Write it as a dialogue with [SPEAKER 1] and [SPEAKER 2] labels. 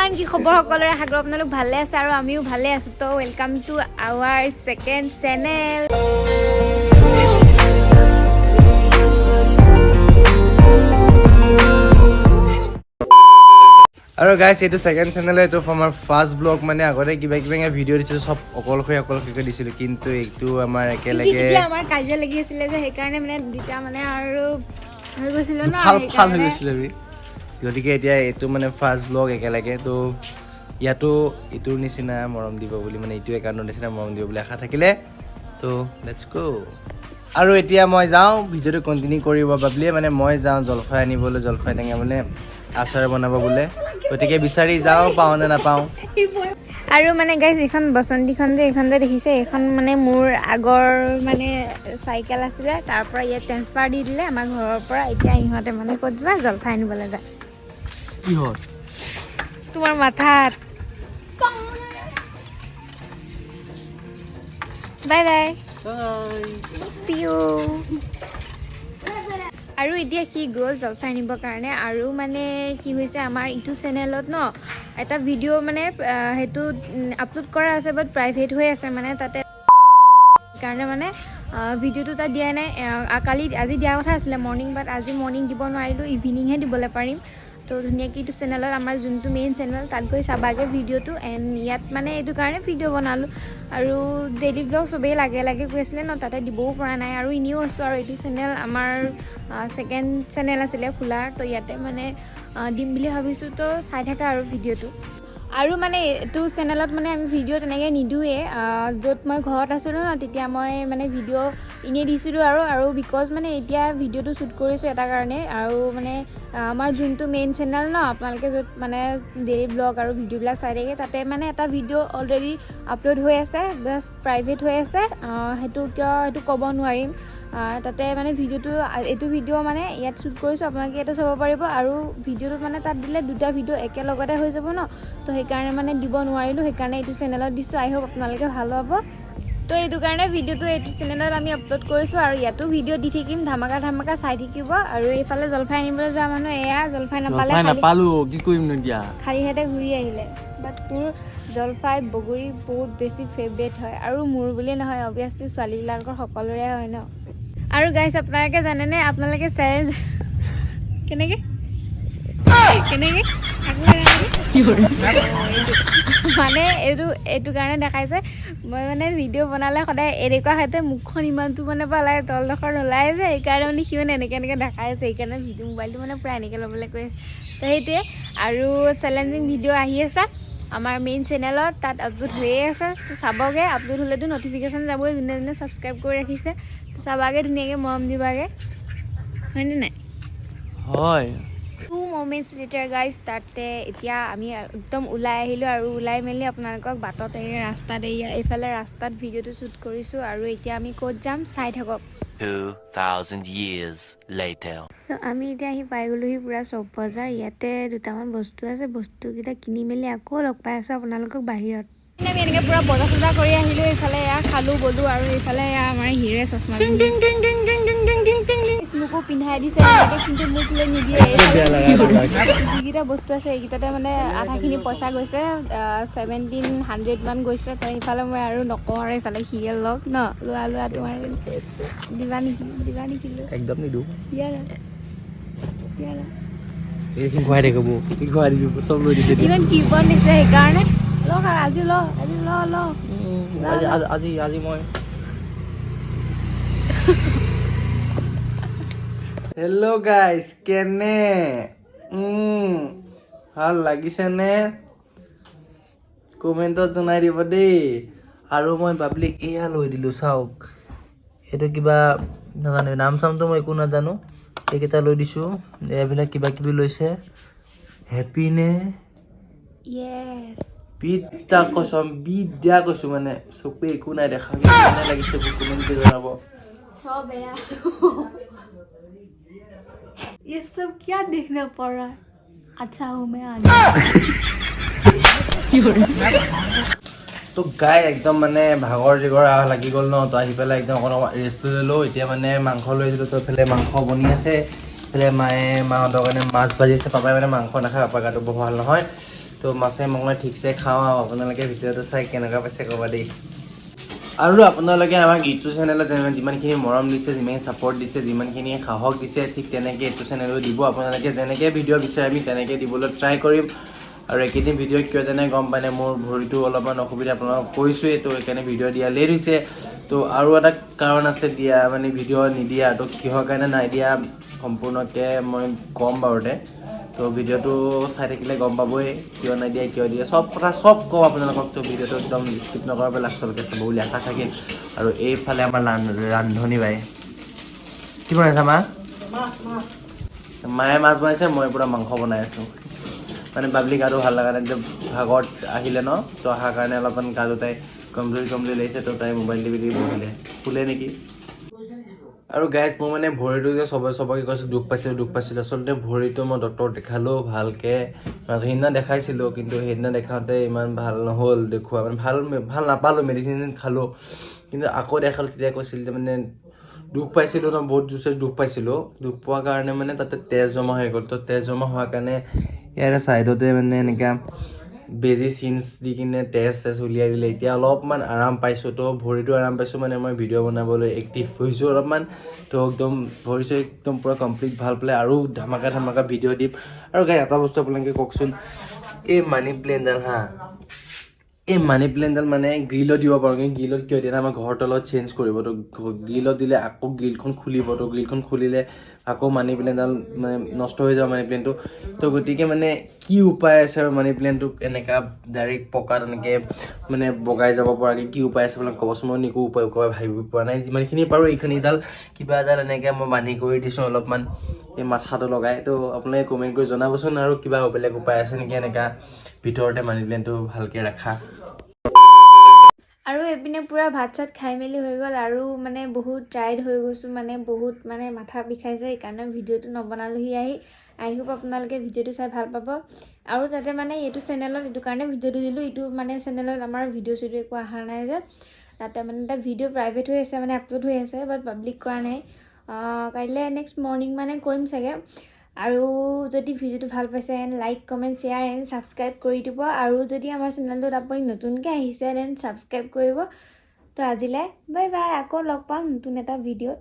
[SPEAKER 1] Everyone, কি খবৰ সকলোৰে? আশা কৰোঁ আপোনালোক ভালে আছে আৰু আমিও ভালে আছোঁ। তো welcome to our second channel.
[SPEAKER 2] আৰু গাইছ, এইটো ছেকেণ্ড চেনেল, এইটো আমাৰ ফাৰ্ষ্ট ব্লগ। মানে আগতে কিবা কিবি ভিডিঅ' দিছিলোঁ, চব অকলশৰীয়া অকলশৰীয়াকৈ দিছিলোঁ, কিন্তু এইটো আমাৰ একেলগে।
[SPEAKER 1] তেতিয়া আমাৰ কাজিয়া লাগি আছিলে যে, সেইকাৰণে মানে দুইটা মানে আৰু হৈ গৈছিলো ন।
[SPEAKER 2] ফাল ফাল হৈ
[SPEAKER 1] সেইকাৰণে
[SPEAKER 2] গৈছিলোঁ আমি। গতিকে এতিয়া এইটো মানে ফাৰ্ষ্ট ব্লগ একেলগে। তো ইয়াতো ইটোৰ নিচিনা মৰম দিব বুলি, মানে ইটো একাউণ্টৰ নিচিনা মৰম দিব বুলি আশা থাকিলে। তো let's গ'। আৰু এতিয়া মই যাওঁ ভিডিঅ'টো কণ্টিনিউ কৰিব। বাবলিয়ে মানে মই যাওঁ জলফাই আনিবলৈ, জলফাই টেঙা মানে আচাৰ বনাব বোলে। গতিকে বিচাৰি যাওঁ, পাওঁ নে নাপাওঁ।
[SPEAKER 1] আৰু মানে গাইজ, এইখন বসন্তীখন যে, এইখন যে দেখিছে, এইখন মানে মোৰ আগৰ মানে চাইকেল আছিলে। তাৰ পৰা ইয়াত ট্ৰেন্সফাৰ দি দিলে আমাৰ ঘৰৰ পৰা। এতিয়া ইহঁতে মানে ক'ত যোৱা, জলফাই আনিবলৈ যায়।
[SPEAKER 2] কিহত?
[SPEAKER 1] তোমাৰ মাথাত। Bye bye, C U. আৰু এতিয়া সি গ'ল জলফাই আনিবৰ কাৰণে। আৰু মানে কি হৈছে, আমাৰ ইটো চেনেলত ন এটা ভিডিঅ' মানে সেইটো আপলোড কৰা আছে, বাট প্ৰাইভেট হৈ আছে মানে তাতে, সেইকাৰণে মানে ভিডিঅ'টো তাত দিয়াই নাই। কালি আজি দিয়া কথা আছিলে মৰ্ণিং, বাট আজি মৰ্ণিং দিব নোৱাৰিলোঁ, ইভিনিংহে দিবলৈ পাৰিম। তো ধুনীয়াকৈ এইটো চেনেলত, আমাৰ যোনটো মেইন চেনেল, তাত গৈ চাবাগৈ ভিডিঅ'টো। এণ্ড ইয়াত মানে এইটো কাৰণে ভিডিঅ' বনালোঁ আৰু ডেইলি ব্লগ চবেই লাগে লাগে কৈ আছিলে ন, তাতে দিবও পৰা নাই আৰু এনেও আছোঁ। আৰু এইটো চেনেল আমাৰ ছেকেণ্ড চেনেল আছিলে খোলাৰ, তো ইয়াতে মানে দিম বুলি ভাবিছোঁ। তো চাই থাকা আৰু ভিডিঅ'টো। আৰু মানে এইটো চেনেলত মানে আমি ভিডিঅ' তেনেকৈ নিদিওঁৱেই। য'ত মই ঘৰত আছিলোঁ ন, তেতিয়া মই মানে ভিডিঅ' এনেই দিছিলোঁ। আৰু because মানে এতিয়া ভিডিঅ'টো শ্বুট কৰিছোঁ এটা কাৰণে আৰু মানে আমাৰ যোনটো মেইন চেনেল ন, আপোনালোকে য'ত মানে ডেইলি ব্লগ আৰু ভিডিঅ'বিলাক চাই থাকে, তাতে মানে এটা ভিডিঅ' অলৰেডি আপলোড হৈ আছে, জাষ্ট প্ৰাইভেট হৈ আছে। সেইটো কিয় সেইটো ক'ব নোৱাৰিম। তাতে মানে ভিডিঅ'টো, এইটো ভিডিঅ' মানে ইয়াত শ্বুট কৰিছোঁ, আপোনালোকে ইয়াতে চাব পাৰিব। আৰু ভিডিঅ'টো মানে তাত দিলে দুটা ভিডিঅ' একেলগতে হৈ যাব ন, তো সেইকাৰণে মানে দিব নোৱাৰিলোঁ, সেইকাৰণে এইটো চেনেলত দিছোঁ। আই হোপ আপোনালোকে ভাল পাব। তো এইটো কাৰণে ভিডিঅ'টো এইটো চেনেলত আমি আপলোড কৰিছোঁ আৰু ইয়াতো ভিডিঅ' দি থাকিম ধামাকা ধামাকা, চাই থাকিব। আৰু এইফালে জলফাই আনিবলৈ যোৱা মানুহ এয়া জলফাই নাপালে,
[SPEAKER 2] জলফাই
[SPEAKER 1] খালী
[SPEAKER 2] নাপালো, কি কৰিম নো এতিয়া?
[SPEAKER 1] খালী হাতে ঘূৰি আহিলে। বাট মোৰ জলফাই, বগৰী বহুত বেছি ফেভৰেট হয়। আৰু মোৰ বুলিয়ে নহয়, অভিয়াছলি ছোৱালীবিলাকৰ সকলোৰে হয় ন। আৰু গাইছ, আপোনালোকে জানেনে, আপোনালোকে চেলেঞ্জ কেনেকৈ কেনেকৈ আকৌ মানে এইটো কাৰণে দেখাইছে, মই মানে ভিডিঅ' বনালে সদায় এনেকুৱা হয়তো মুখখন ইমানটো মানে পালাই তলডোখৰ নোলায় যে, সেইকাৰণে মানে সি মানে এনেকৈ এনেকৈ দেখাই আছে। সেইকাৰণে ভিডিঅ' মোবাইলটো মানে পূৰা এনেকৈ ল'বলৈ কৈ আছে। তো সেইটোৱে। আৰু চেলেঞ্জিং ভিডিঅ' আহি আছে আমাৰ মেইন চেনেলত, তাত আপলোড হৈয়ে আছে। তো চাবগৈ, আপলোড হ'লেতো নটিফিকেশ্যন যাবই, যোনে যোনে ছাবস্ক্ৰাইব কৰি ৰাখিছে। তো চাবাগৈ, ধুনীয়াকৈ মৰম দিবাগৈ, হয়নে নাই?
[SPEAKER 2] হয়।
[SPEAKER 1] টু মমেণ্টছ লেটাৰ গাইজ, তাতে এতিয়া আমি একদম ওলাই আহিলোঁ আৰু ওলাই মেলি আপোনালোকক বাটত, এই ৰাস্তাত, এইয়া এইফালে ৰাস্তাত ভিডিঅ'টো শ্বুট কৰিছোঁ। আৰু এতিয়া আমি ক'ত যাম চাই থাকক।
[SPEAKER 3] 2,000 years later.
[SPEAKER 1] তো আমি এতিয়া আহি পাই গ'লোহি পূৰা চক বজাৰ। ইয়াতে দুটামান বস্তু আছে, বস্তুকেইটা কিনি মেলি আকৌ লগ পাই আছোঁ আপোনালোকক বাহিৰত। আমি এনেকৈ পূৰা বজাৰ চজাৰ কৰি আহিলোঁ। এইফালে এয়া খালোঁ বলোঁ আৰু এইফালে এয়া আমাৰ হিৰে চশমা মোকো পিন্ধাই দিছে এনেকৈ, কিন্তু মোক লৈ নিদিয়ে। এইফালে যিকেইটা বস্তু আছে এইকেইটাতে মানে আধাখিনি পইচা গৈছে, 1700 মান গৈছে। তো সেইফালে মই আৰু নকওঁ আৰু এইফালে সিয়ে লওক ন, লোৱা লোৱা, তোমাৰ দিবা নেকি, দিবা নেকি লৈ?
[SPEAKER 2] একদম নিদিওঁ।
[SPEAKER 1] দিয়া না, দিয়া না।
[SPEAKER 2] এইখিনি খুৱাই থাকিব, কি খুৱাই দিবি? চব লৈ দিছে।
[SPEAKER 1] ইমান কিপন দিছে, সেইকাৰণে লওক আৰু আজি ল, আজি ল ল।
[SPEAKER 2] আজি আজি আজি মই হেল্ল' গাইজ, কেনে ভাল লাগিছেনে? কমেণ্টত জনাই দিব দেই। আৰু মই বাবলিক এয়া লৈ দিলোঁ, চাওক, এইটো কিবা নাজানো, নাম চামটো মই একো নাজানো। এইকেইটা লৈ দিছোঁ। এইবিলাক কিবা কিবি লৈছে। হেপী নে?
[SPEAKER 1] য়েছ।
[SPEAKER 2] বিদ্যা কচম, বিদ্যা কৈছো, মানে চকুৱে একো নাই দেখা। কেনে লাগিছে কমেণ্ট কৰি জনাব।
[SPEAKER 1] सब है, ये सब क्या देखना पड़ रहा है? अच्छा हूँ मैं आगे।
[SPEAKER 2] তো গাই একদম মানে ভাগৰ জিগৰ লাগি গ'ল ন, তো আহি পেলাই একদম অকণ ৰেষ্ট লৈ ল'লোঁ। এতিয়া মানে মাংস লৈ আহিছিলোঁ, তো এইফালে মাংস বনি আছে। এইফালে মায়ে মাহঁতৰ কাৰণে মাছ ভাজি আছে। পাপাই মানে মাংস নাখায়, পাপাৰ গাটো বৰ ভাল নহয়। তো মাছে মঙহে ঠিকছে খাওঁ আৰু আপোনালোকে ভিডিঅ'টো চাই কেনেকুৱা পাইছে ক'ব দেই। আৰু আপোনালোকে আমাক ইটো চেনেলত যিমানখিনি মৰম দিছে, যিমানখিনি ছাপৰ্ট দিছে, যিমানখিনি সাহস দিছে, ঠিক তেনেকৈ এইটো চেনেলো দিব। আপোনালোকে যেনেকৈ ভিডিঅ' বিচাৰে, আমি তেনেকৈ দিবলৈ ট্ৰাই কৰিম। আৰু এইকেইদিন ভিডিঅ' কিয় যেনে গম পায়, মোৰ ভৰিটো অলপমান অসুবিধা, আপোনালোকক কৈছোঁৱেই। তো সেইকাৰণে ভিডিঅ' দিয়া লেট হৈছে। তো আৰু এটা কাৰণ আছে দিয়া, মানে ভিডিঅ' নিদিয়া। তো কিহৰ কাৰণে নাই দিয়া, সম্পূৰ্ণকৈ মই ক'ম বাৰুতে। তো ভিডিঅ'টো চাই থাকিলে গম পাবই কিয় নাই দিয়া, কিয় দিয়া, চব কথা চব কম আপোনালোকক। তো ভিডিঅ'টো একদম স্কিপ নকৰাকৈ লাষ্টলৈকে চাব বুলি আশা থাকিল। আৰু এইফালে আমাৰ ৰান্ধনী বাই কি বনাইছা মা? মায়ে মাছ বনাইছে, মই পূৰা মাংস বনাই আছোঁ। মানে বাবলি গাটো ভাল লগা নাই যে, ভাগৰত আহিলে ন। তো অহাৰ কাৰণে অলপমান গাটো তাই কমজুৰি কমজুৰি লাগিছে। তো তাই মোবাইল টিপি টিপি বহিলে, শুলে নেকি। আৰু গাইজ, মোৰ মানে ভৰিটো যে চবে চবকে কৈছোঁ দুখ পাইছিলোঁ, দুখ পাইছিলোঁ, আচলতে ভৰিটো মই ডক্টৰক দেখালোঁ ভালকৈ। মানে সেইদিনা দেখাইছিলোঁ, কিন্তু সেইদিনা দেখাওঁতে ইমান ভাল নহ'ল দেখুওৱা, মানে ভাল ভাল নাপালোঁ। মেডিচিন খালোঁ, কিন্তু আকৌ দেখালোঁ, তেতিয়া কৈছিল যে মানে দুখ পাইছিলোঁ ন, বহুত জোৰছে দুখ পাইছিলোঁ। দুখ পোৱাৰ কাৰণে মানে তাতে তেজ জমা হৈ গ'ল। তো তেজ জমা হোৱাৰ কাৰণে ইয়াৰে ছাইডতে মানে এনেকুৱা বেজী চিঞ্চ দি কিনে তেজ চেজ উলিয়াই দিলে। এতিয়া অলপমান আৰাম পাইছোঁ। তো ভৰিটো আৰাম পাইছোঁ, মানে মই ভিডিঅ' বনাবলৈ এক্টিভ হৈছোঁ অলপমান। তো একদম ভৰি চৰি একদম পূৰা কমপ্লিট ভাল পালে আৰু ধামাকা ধামাকা ভিডিঅ' দিম। আৰু গাইজ, এটা বস্তু আপোনালোকে কওকচোন, এই মানি প্লেণ্টডাল, হা, এই মানি প্লেণ্টডাল মানে গ্ৰিলত দিব পাৰোঁ, কিন্তু গ্ৰিলত কিয় দিয়ে? আমাৰ ঘৰৰ তলত চেঞ্জ কৰিব। তো গ্ৰিলত দিলে আকৌ গ্ৰিলখন খুলিব। তো গ্ৰিলখন খুলিলে আকৌ মানি প্লেণ্টডাল মানে নষ্ট হৈ যাব মানি প্লেণ্টটো। তো গতিকে মানে কি উপায় আছে আৰু মানি প্লেণ্টটোক এনেকুৱা ডাইৰেক্ট পকাত এনেকৈ মানে বগাই যাব পৰাকৈ কি উপায় আছে আপোনাক ক'বচোন। মই একো উপায় উপায় ভাবিব পৰা নাই। যিমানখিনি পাৰোঁ, এইখিনি এডাল কিবা এডাল এনেকৈ মই বান্ধি কৰি দিছোঁ অলপমান এই মাথাটো লগাই। তো আপোনালোকে কমেণ্ট কৰি জনাবচোন আৰু কিবা বেলেগ উপায় আছে নেকি এনেকুৱা ভিতৰতে মানি প্লেণ্টটো ভালকৈ ৰাখা।
[SPEAKER 1] আৰু এইপিনে পূৰা ভাত চাত খাই মেলি হৈ গ'ল আৰু মানে বহুত টায়াৰ্ড হৈ গৈছোঁ, মানে বহুত মানে মাথা বিষাইছে, সেইকাৰণে ভিডিঅ'টো নবনালোহি আহি। আই হোপ আপোনালোকে ভিডিঅ'টো চাই ভাল পাব। আৰু তাতে মানে এইটো চেনেলত এইটো কাৰণে ভিডিঅ'টো দিলোঁ, এইটো মানে চেনেলত আমাৰ ভিডিঅ' চিডিঅ' একো অহা নাই যে, তাতে মানে এটা ভিডিঅ' প্ৰাইভেট হৈ আছে, মানে আপলোড হৈ আছে, বাট পাব্লিক কৰা নাই। কাইলৈ নেক্সট মৰ্ণিং মানে কৰিম চাগে। আৰু যদি ভিডিঅ'টো ভাল পাইছে, and like, comment, share and subscribe কৰি দিব। আৰু যদি আমাৰ চেনেলটোত আপুনি নতুনকৈ আহিছে, then subscribe কৰিব। তো আজিলৈ বাই বাই, আকৌ লগ পাম নতুন এটা ভিডিঅ'ত।